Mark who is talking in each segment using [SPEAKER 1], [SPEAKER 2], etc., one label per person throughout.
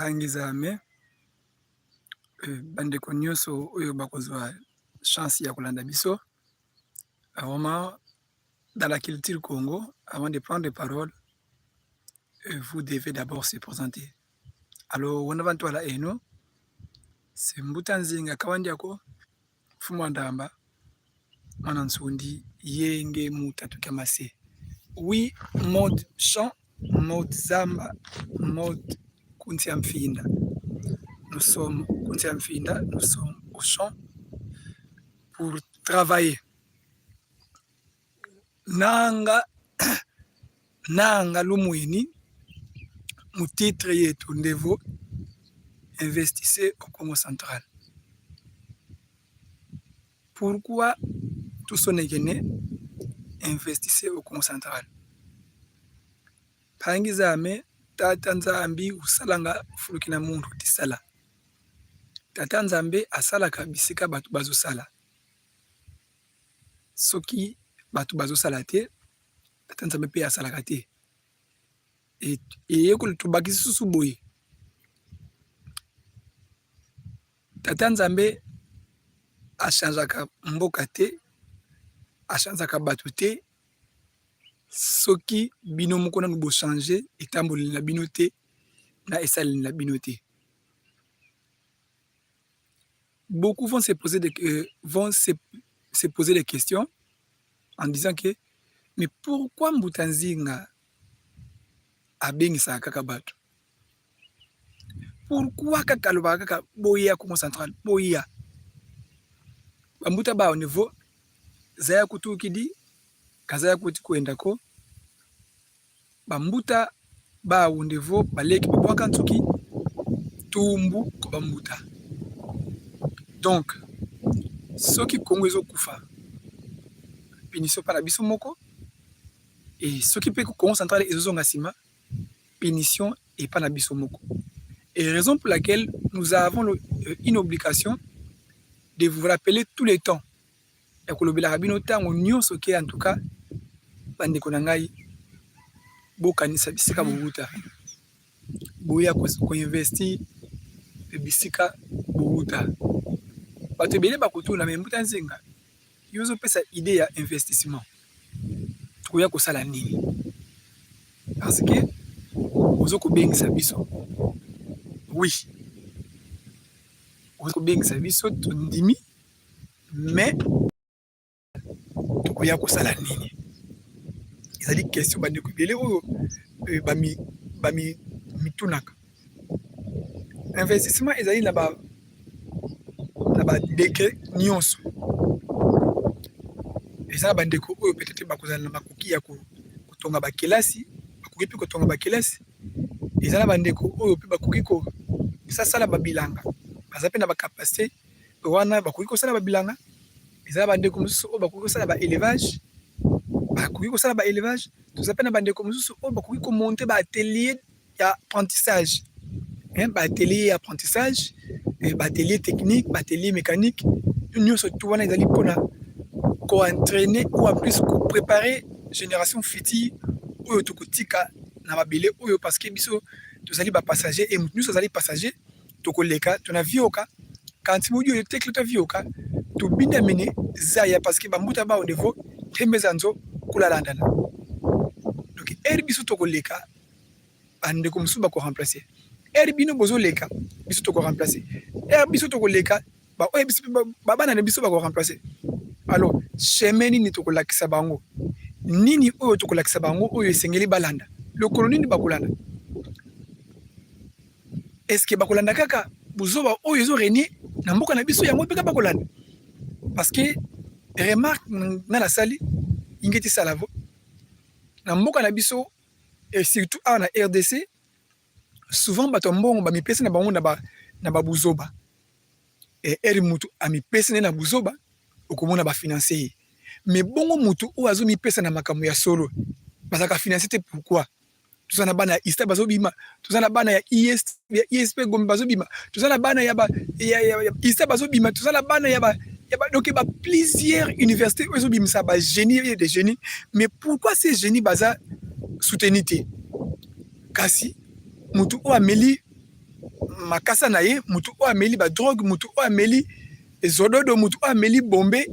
[SPEAKER 1] Angizame bandeko nyonso oyo bakozwa chance ya kolanda biso vraiment dans la culture Congo, avant de prendre parole, vous devez d'abord se présenter. Alors wana bantu ala eno c'est Mbuta Nzinga Kawandiako Mfumu wa Ndamba Mwana Nsundi Yenge Mutatu Kamase. Oui, mode champ, mode zamba, mode Kuntia Mfinda. Nous sommes Kuntia Mfinda, nous sommes au champ pour travailler. Nanga nanga lumwini mu titre yetu ndevo investissez au Congo central. Pourquoi tusonekene investissez au Congo central? Pangizame tata Nzambi usalanga fuluki na muntu tisala. Tata Nzambe asalaka bisika bato bazosala. Soki bato bazosala te, tata Nzambe mpe asalaka te. Eyekoli tobakisi susu boye, tata Nzambe achangeaka mboka te, achangeaka bato te soki bino moko nanu bo changer etamboleli na bino te na esaleli na bino te. Beaucoup vont se poser des, vont se, se poser des questions en disant que mais pourquoi Mbuta Nzinga abengisaka kaka bato? Pourquoi kaka alobaka kaka boya Congo central, boya bambuta ba au niveau zaya kutukidi kazaya kuti kuenda ko bambuta ba wundevo baleki babwaka nsuki tumbu ko bambuta. Donc soki Congo ezokufa punition mpa na biso moko, e soki mpe Congo central ezozonga nsima punition epa na biso moko. Et raison pour laquelle nous avons une obligation de vous rappeler tous les temps ya kolobelaka bino ntango nyonso ke en tout cas bandeko na ngai bokanisa bisika bowuta, boya koinvestir bisika bowuta. Bato ebele bakotuna me Mbuta Nzinga, yo ozopesa idée ya investissement, tokoya kosala nini? Parce que ozo kobengisa biso, oui, ozo kobengisa biso tondimi, mais tokoya kosala nini? Ezali question bandeko ebele oyo bami mitunaka. Investissement ezali na ba na ba degré nyonso. Eza na bandeko oyo peut-être bakozala na makoki ya kotonga bakelasi, bakoki mpe kotonga bakelasi. Eza na bandeko oyo mpe bakoki kosala babilanga, baza mpe na bacapacité wana, bakoki kosala babilanga. Eza na bandeko mosusu oyo bakoki kosala ba élevage, bakoki kosala ba élevage. Toza mpe na bandeko mosusu oyo bakoki komonter ba atelier ya apprentissage, ba atelier ya apprentissage, ba atelier technique, ba atelier mécanique. Nyonso tu wana ezali mpona koentraîner ou en plus kopréparer génération future oyo tokotika na mabele oyo, parce que biso tozali bapassager e moto nyonso azali passager. Tokoleka tona vioka kanti modi oyo tekle to vioka tobinda mene zaya, parce que bambuta bao devo tembe nzo kulalandana. Donc ere biso tokoleka, bandeko mosusu bakoremplace. Ere bino bozoleka, biso tokoremplace. Ere biso tokoleka, baoyo biso babana na biso bakoremplace. Alors chemin nini tokolakisa bango? Nini oyo tokolakisa bango oyo esengeli balanda? Lokolo nini bakolanda? Est-ce bakolanda kaka buzoba oyo ezo régner na mboka na biso yango mpe kaka bakolanda? Parce que remarque nga nasali ingeti salavo na mboka na biso et surtout awa na RDC, souvent bato ya mbongo bamipesi na bango na babuzoba. Ere mutu amipesi nde na buzoba, okomona bafinanse ye. Mais bongo mutu oyo azomipesa na makambo ya solo bazalaka finance te. Pourquoi? Toza na bana ya ISTA bazobima, toza na bana ya IS, ya ISP Gombe bazobima, toza na bana ya ISTA bazobima, toza na bana ya ba, donc ba plusieurs universités oyo ezobimisa ba génie et des génies. Mais pourquoi ces génies baza soutenu te? Kasi mutu oyo ameli Makasa na ye, mutu oyo ameli ba drogue, mutu oyo ameli zododo, mutu oyo ameli bombe,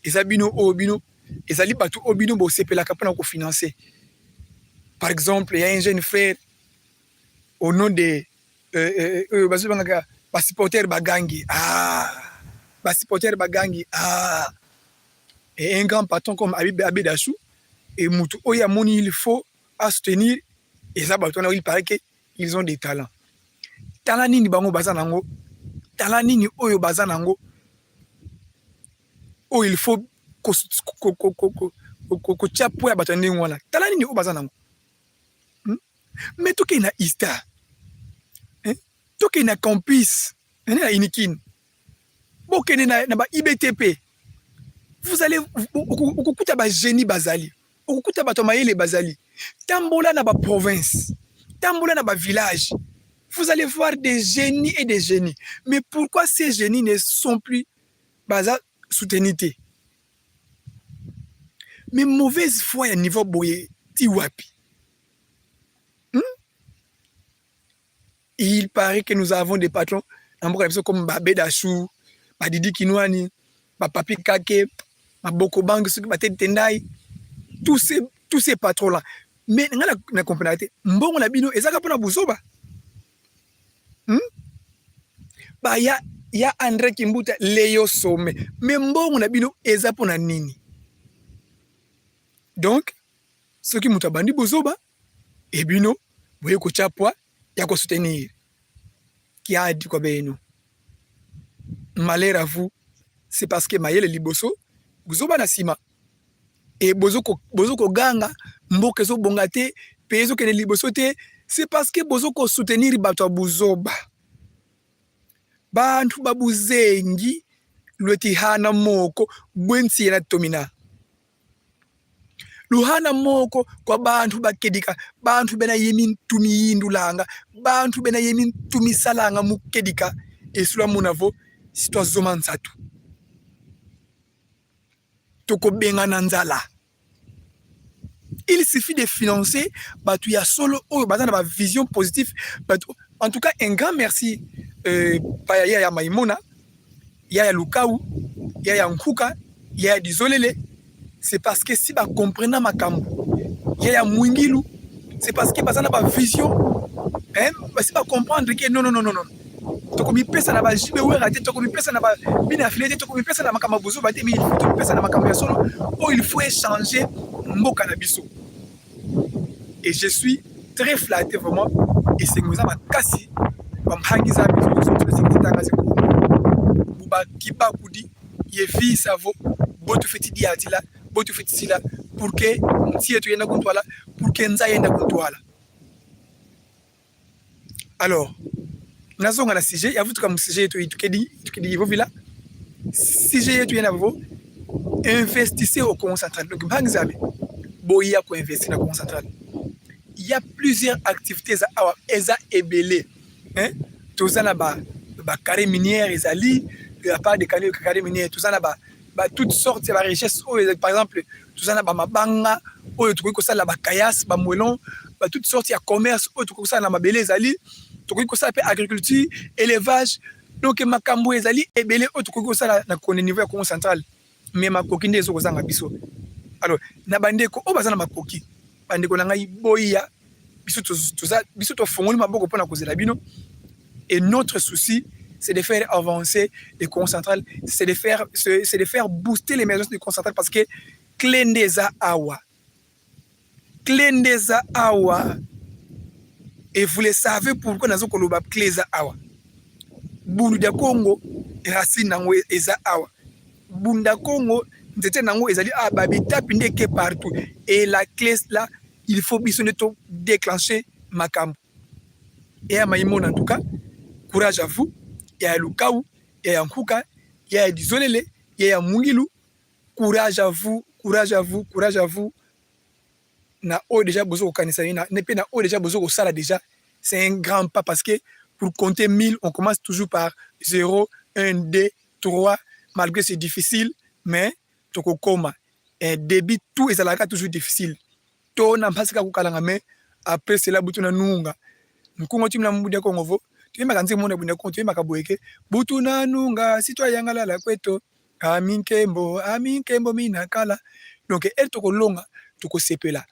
[SPEAKER 1] eza bino oyo bino ezali bato oyo bino bosepelaka mpona kofinancer. Par exemple, ya un jeune frère au nom de oyo bazobengaka basupporter bagangi, ah, basupporter bagangi, ah, et un grand patron comme Abedachou et mutu oyo amoni il faut asoutenir eza bato wana. Il paraît que ils ont des talents. Tala nini bango baza nango, tala nini oyo baza nango oyo il faut kotia po ya bato ya ndenge wana. Tala nini oyo baza nango. Mais tokei na ISTA, tokei na campus nene na Unikin, bokende na ba IBTP, vous allez okokuta bagénie bazali, okokuta bato ya mayele bazali. Tambola na baprovince, tambola na bavillage, vous allez voir des génies et des génies. Mais pourquoi ces génies ne sont plus baza soutenus te? Mais mauvaise foi ya niveau boye ti wapi? Il paraît que nous avons des patrons na mboka na biso comme babedashu, badidi kinwani, bapapi kake, maboko bangi, soki batedi tendai, tous ces patrons là. Mais nga na comprendre te, mbongo na bino ezaka mpona buzoba, Baya ya André Kimbuta, Leyo Some, mais mbongo na bino eza mpona nini? Donc soki moto abandi bozoba e, bino boye kotya poids ya kosoutenir kiadi kwa beno. Malheur à vous. C'est parce que mayele liboso, bozoba na nsima. E bozo koganga mboka ezobonga te mpe ezokende liboso te, c'est parce que bozo kosoutenir bato ya buzoba, bantu babuzengi lwetihana moko bwensiye na tomina luhana moko kwa bantu bakedika, bantu bena ye mintu miyindulanga, bantu bena ye mintu misalanga mukedika esula munavo. Si twazoma nzatu, tokobengana nzala. Il suffit de financer bato ya solo oyo baza na bavision positive. Bato, en tout cas, un grand merci paya ya ya Maimona, ya ya Lukau, ya ya Nkuka, ya ya Dizolele. C'est parce que si bacomprena makambo ya ya Mwingilu, c'est parce que baza na bavision, hein? Basi bacomprendre que non, non, non, non, non, tokomipesa na baJB Werra te, tokomipesa na babina file te, tokomipesa na makambo ya bozoba te, mais il faut tomipesa na makambo ya solo oyo il faut échanger mboka na biso. Et je suis très flatté vraiment, esengo eza makasi. Bamhangi eza biso bubakibakudi ye visavo botufeti diatila botufetisila pour que nti yetu yenda kuntwala, pour que nza yenda kuntwala. Alors nazonga na sujet ya vutuka mu sujet yetu itukedi itukedi ivovila. Sujet yetu yena vo investissez au Congo Central. Donc mpangi zabe boya koinvestir na Congo Central, il y a plusieurs activités eza awa, eza ebele, hein? Toza na ba ba carré minière ezali, à part des carré minière, toza na ba toutes sortes ya barichesse oyo. Par exemple, toza na bamabanga oyo tokoki kosala bakayas, bamoellon, ba toutes sortes ya commerce oyo tokoki kosala na mabele ezali. Tokoki kosala mpe agriculture, élevage. Donc makambo ezali ebele oyo tokoki kosala na kone niveau ya Congo Central, mais makoki nde ezokozanga biso. Alors na bandeko oyo baza na makoki, bandeko na ngai, boya biso, biso tofongoli maboko mpona kozela bino. Et notre souci, c'est de faire avancer le Congo Central, c'est de faire booster l'émergence du Congo Central, parce que clé nde eza awa, clé nde eza awa. Et vous le savez pourquoi nazo koloba clé eza awa. Bundu ya Congo, racine nango eza awa. Bunda Congo, nzete nango ezali awa, babitapi nde eke partout. Et la clé là, il faut biso nde to déclencher makambo ya Maimona. En tout cas, courage à vous, ya Lukau, ya Nkuka, ya Dizolele, ya Mungilu. Courage à vous, courage à vous, courage à vous. Na oyo déjà bozo kokanisa ye na mpe na oyo déjà bozo kosala déjà, c'est un grand pas, parce que pour compter 1000, on commence toujours par 0, 1, 2, 3. Malgré c'est difficile, mais tokokoma. Un début tout ezalaka toujours difficile to na mpasi kaka kokalanga, mais après cela butu na nunga nkungo timina mbudi ya Kongo vo. Toyembaka nzembo moko na Bunda-Kongo, toyembaka boye ke butu nanu nga si twayangalala kweto ami nkembo ami nkembo mina kala. Donc heure tokolonga tokosepela,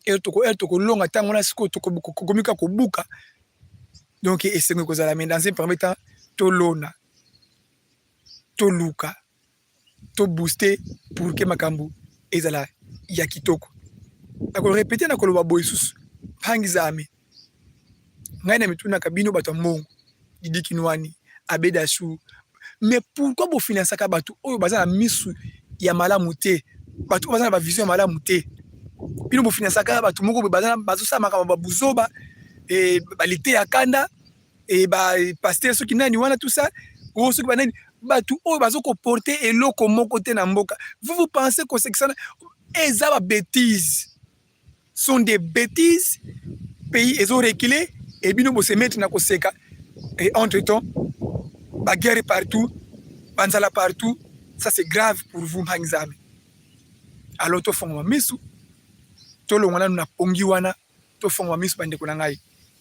[SPEAKER 1] heure toko heure tokolonga ntango wana sikoyo tokomi kaka kobuka, donc esengo ekozala. Mais dans un premier temps tolona, toluka, to booster pour que makambo ezala ya kitoko. Nako répéter, na koloba boye susu, pangizame ngai na mitunaka bino bato ya mbongo, Didi Kinwani, Abedasu, mais pourquoi bofinansaka bato oyo baza na misu ya malamu te, bato oyo baza na bavision ya malamu te? Bino bofinansaka bato moko boye bazosala makambo babuzoba, balite ya kanda, e ba pasteur soki nani wana, tout ça, oyo soki banani, bato oyo bazo koporter eloko moko te na mboka. Vous, vous pensez kosekisana eza ba bêtises, sont des bêtises. Pays ezo reculer e bino bose mettre na koseka, et entre temps baguerre partout, banzala partout. Ça, c'est grave pour vous, Mpangizame. Alors tofongama misu, tolongwa nanu na pongi wana, tofongama misu, bandeko na ngai.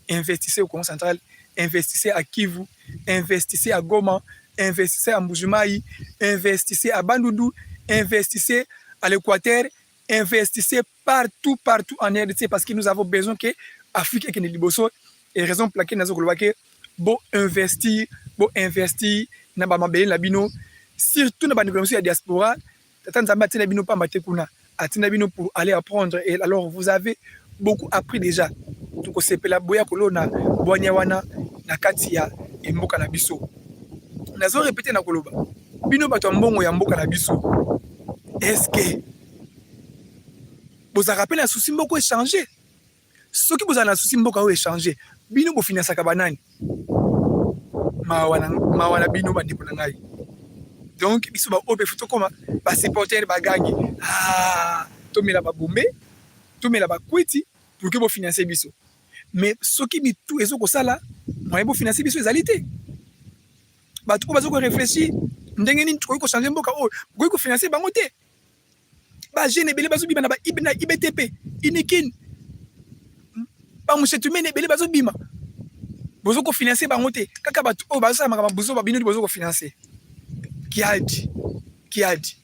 [SPEAKER 1] Investissez au Congo Central, investissez à Kivu, investissez à Goma, investissez à Mbujimayi, investissez à Bandundu, investissez à l'Équateur, investissez partout, partout en RDC, parce que nous avons besoin que Afrique ekende liboso. Et raison pour laquelle nazo koloba ke bo investir, bo investir na ba mabele na bino, surtout na bandeko na biso ya diaspora. Tata Nzambe atina bino pamba te kuna, atina bino pour aller apprendre, et alors vous avez beaucoup appris déjà. Tokosepela boya kolona bwanya wana na kati ya mboka na biso. Nazo répéter na koloba, bino bato ya mbongo ya mboka na biso, est-ce que bozalaka mpe na souci moko échange? Soki bozala na souci mboka oyo échange, bino bofinansaka banani? Mawa na bino, bandeko na ngai. Donc biso baoyo mpe faut tokóma basupporter, bagangi, ah, tomela babombe, tomela bakwiti pour que bofinanse biso. Mais soki mitu ezokosala, moyen bofinanse biso ezali te. Bato oyo baza koréfléchir ndenge nini tokoki kochanger mboka oyo, bokoki kofinanse bango te. Bajeune ebele bazobima na na IBTP, Unikin, bamushetumene ebele bazobima, bozo kofinanse bango te. Kaka bato oyo bazosala makambo bozoba, bino bozo kofinanse. Kiadi kiadi,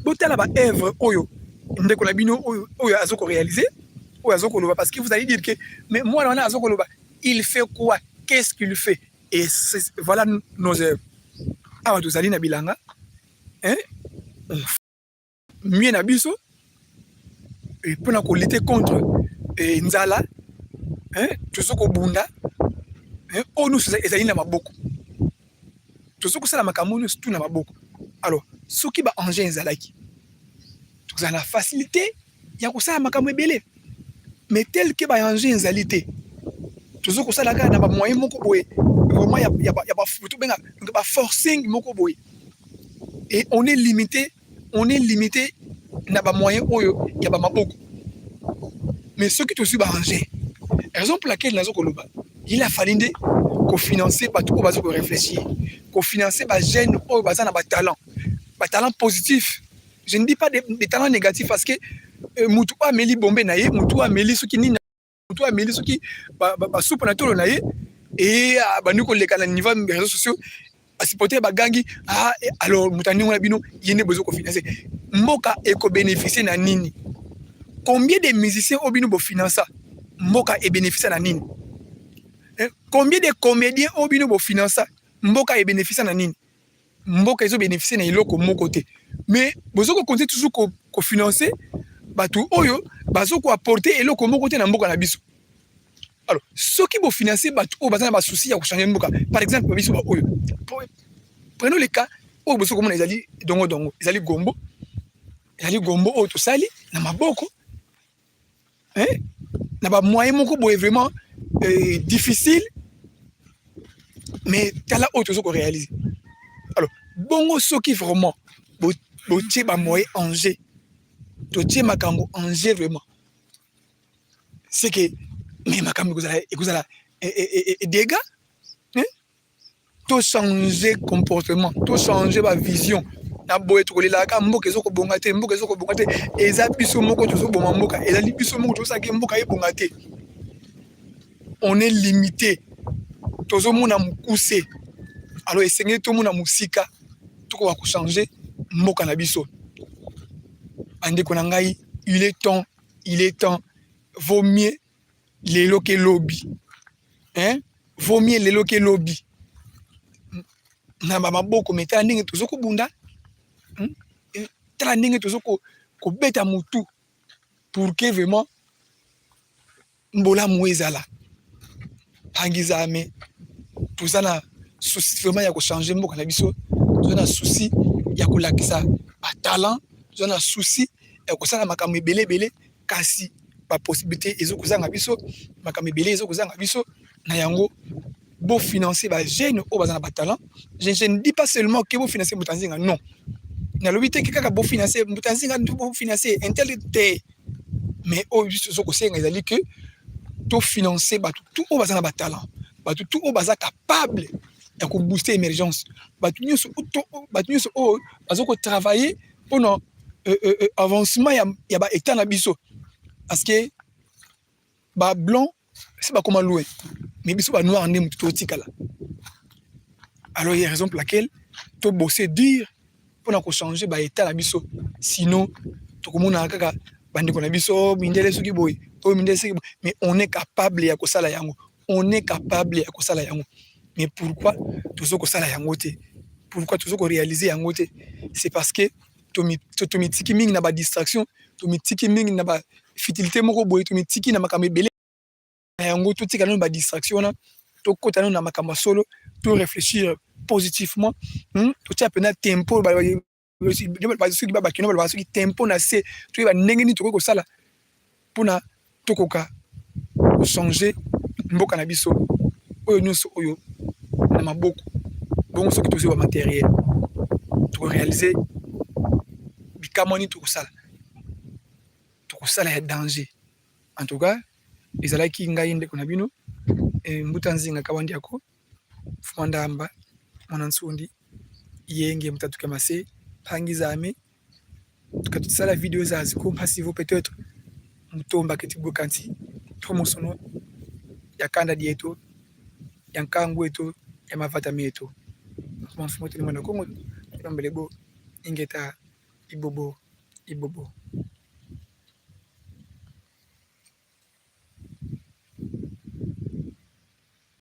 [SPEAKER 1] Botala baœuvre oyo ndeko na bino oyo, oyo azo koréaliser, oyo azo koloba, parce que vous allez dire que mais mwana wana azo koloba, il fait quoi? Qu'est-ce qu'il fait? Et voilà nos œuvres. Awa tozali na bilanga, hein? Mie na biso mpona kolutter contre nzala, tozo kobunda. Oyo nyonso ezali na maboko, tozo kosala makambo nyonso tu na maboko. Alors soki ba engin ezalaki, tokozala na facilité ya kosala makambo ebele. Mais tel que ba engin ezali te, tozo kosala kaka na bamoyen moko boye vraiment ya tobenga baforcing moko boye, et on est limité, on est limité na bamoyen oyo ya bamaboko. Mais soki tozwi baengin, raison pour laquelle nazo koloba, il a fallu nde kofinancer bato oyo baza koréfléchir, kofinancer bajeune oyo baza na batalent, batalent positif. Je ne dis pas des talents négatifs, parce que mutu oyo ameli bombe na ye, mutu oyo ameli soki nini, mutu oyo ameli soki basupu na tolo na ye, e abandi koleka na niveau ya réseaux sociaux, basupporter bagangi. Ah, alors moto andingo na bino ye nde bozo kofinancer, mboka ekobénéficie na nini? Combien de musiciens oyo bino bofinansa, mboka ebénéficie na nini? Combien de comédiens oyo bino bofinansa, mboka ebénéficie na nini? Mboka ezobénéficie na eloko moko te, mais bozo kocontinue toujours kofinancer bato oyo bazo koapporter eloko moko te na mboka na biso. Alors soki bofinancer bato oyo baza na basouci ya kochanger mboka, par exemple biso baoyo, prenons le cas oyo bozo komona, ezali dongo dongo, ezali gombo, ezali gombo oyo tosali na maboko, hein? Na bamoyen moko boye vraiment difficile, mais tala oyo tozo koréaliser. Alors bongo soki vraiment botie bamoyen en jeu, totie makambo en jeu vraiment, c'est que mais makambo ekozala dégâts. Tochanger comportement, tochanger bavision na boye. Tokolelaka mboka ezokobonga te, mboka ezokobonga te. Eza biso moko tozoboma mboka, ezali biso moko tozosalaki mboka ebonga te. On est limité. Tozomona mokuse, alors esengeli tomona mosika, tokoka kochanger mboka na biso. Bandeko na ngai, il est temps, il est temps, vaut mieux lelo ke lobi, hein? Vaut mieux lelo ke lobi. Na ba maboko, mais tala ndenge tozo kobunda, Tala ndenge tozo kobeta mutu pour que vraiment mbolamu ezala. Pangizame, toza na souci vraiment ya kochanger mboka na biso, toza na souci ya kolakisa ba talent, toza na souci ya kosala makambo ebele ebele, kasi ba possibilité ezokozanga biso, makambo ebele ezokozanga biso. Na yango bofinancer ba jeune oyo baza na ba talent. Je ne dis pas seulement que bofinancer Mbuta Nzinga, non, nalobi te ke kaka bofinancer Mbuta Nzinga, bofinancer un tel te, mais oyo biso tozokosenga ezali ke tofinancer bato tout oyo baza na ba talent, bato tout oyo baza capable ya kobooster émergence, bato nyonso oyo baza kotravailler mpona avancement ya ba état na biso, parce que ba blanc si bakoma loin, mais biso ba noir nde motu totikala. Alors il y a raison pour laquelle tobosser dur mpona kochanger ba état na biso, sinon tokomonaka kaka bandeko na biso mindele soki boye, oyo mindele soki boye, mais on est capable ya kosala yango, on est capable ya kosala yango. Mais pourquoi tozo kosala yango te? Pourquoi tozo koréaliser yango te? C'est parce que tomitiki mingi na badistraction, tomitiki mingi na bafutilité moko boye, tomitiki na makambo ebele. Na yango totika nano badistraction wana, tokota nano na makambo ya solo, to réfléchir positivement, Totia mpenza tempo, soki babakino balobaka soki tempo na se, toyeba ndenge nini tokoki kosala mpona tokoka kochanger mboka na biso. Oyo nyonso oyo na maboko bongo, soki tozwi bamatériel, tokoréaliser bikamwa nini tokosala, tokosala ya danger. En tout cas, ezalaki ngai ndeko na bino Mbuta Nzinga Kawandiako Fuma Ndamba Mwana Nsundi Yenge Mutatuke Mase Pangizame. Tukatusala video zazi kompasivo peut-être mutomba keti bukanti tomosono ya kanda dieto ya nkangu eto ya mavata meto mfumo tuni mwana Kongo tulombele bo ingeta ibobo ibobo.